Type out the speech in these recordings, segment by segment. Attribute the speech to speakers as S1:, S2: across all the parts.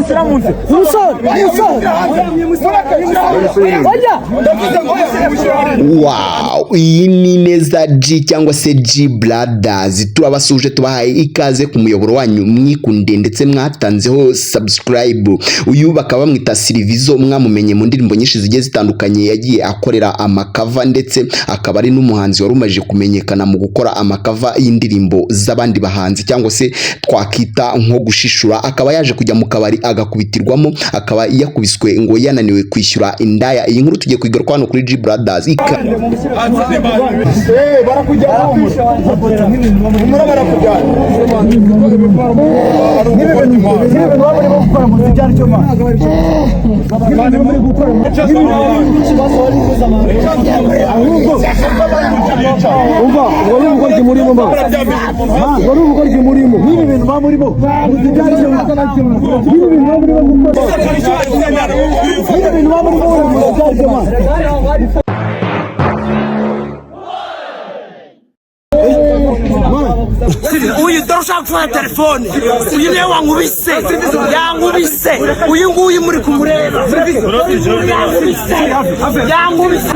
S1: Umusore, umusore, oya.
S2: Wow, iyi ni Neza G cyangwa se G Brothers. Turabasuje, tubahaye ikaze ku muyoboro wanyu mwikunde ndetse mwatanzeho subscribe. Uyu bakaba bamwita Silvizo, mwamumenye mu ndirimbo nyinshi zigiye zitandukanye yagiye akorera amacover, ndetse akaba ari n'umuhanzi wari umaze kumenyekana mu gukora amacover y'indirimbo z'abandi bahanzi, cyangwa se twakita nko gushishura. Akaba yaje kujya mu kabari agakubitirwamo, akaba yakubiswe ngo yananiwe kwishyura indaya. Iyi nkuru tugiye kuyigaruka hano kuri G Brothers.
S3: Barakujyana, humura, barakujyana.
S1: Nk'ibi bintu baba barimo gukora mu ibyo ari cyo man, nk'ibintu muri gukora ahubwo umva, ubwo ni ubugoryi murimo man, ubwo ni ubugoryi murimo. Nk'ibi bintu baba murimo muzi ibyo ari cyo man, nk'ibi bintu baba murimo gukora, nk'ibi bintu baba murimo muzi ibyo ari cyo man.
S4: Uyu dore ushaka gufata telefone, uyu niwe wankubise, yankubise. Uyu nguyu muri kumureba yankubise, yankubise.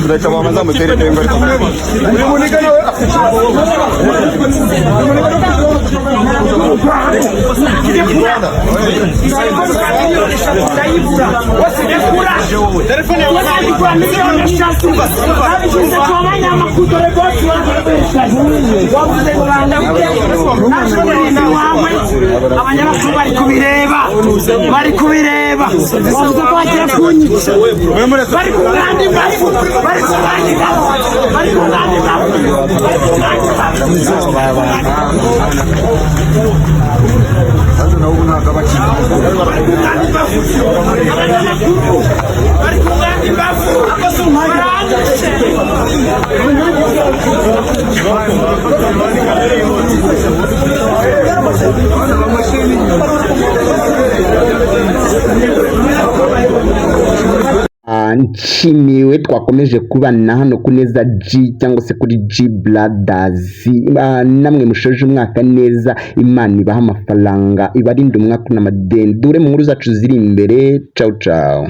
S3: Reka babanza mutere temba. Uyu muniga nawe afite ikibazo.
S4: Ndayibura, rekura, wazandikura miliyoni 3 babishyize ku banyamakuru. Dore bose wavuze ngo bandabuke naje umurinzi wawe. Abanyamakuru bari kubireba, bari kubireba. Bavuze ko bagiye kunyica, bari kumwanda imbavu, bari kumwanda imbavu, bari kumwanda imbavu, bari kumwanda imbavu, bari kumwanda imbavu. Abanyamakuru bari kumwanda imbavu, baranyishe.
S2: Nshimiwe twakomeje kubana hano ku Neza G cyangwa se kuri G Brothers. Namwe mushoje umwaka neza, Imana ibaha amafaranga, ibarinde umwaka n'amadeni. Dure mu nkuru zacu ziri imbere. Ciao ciao.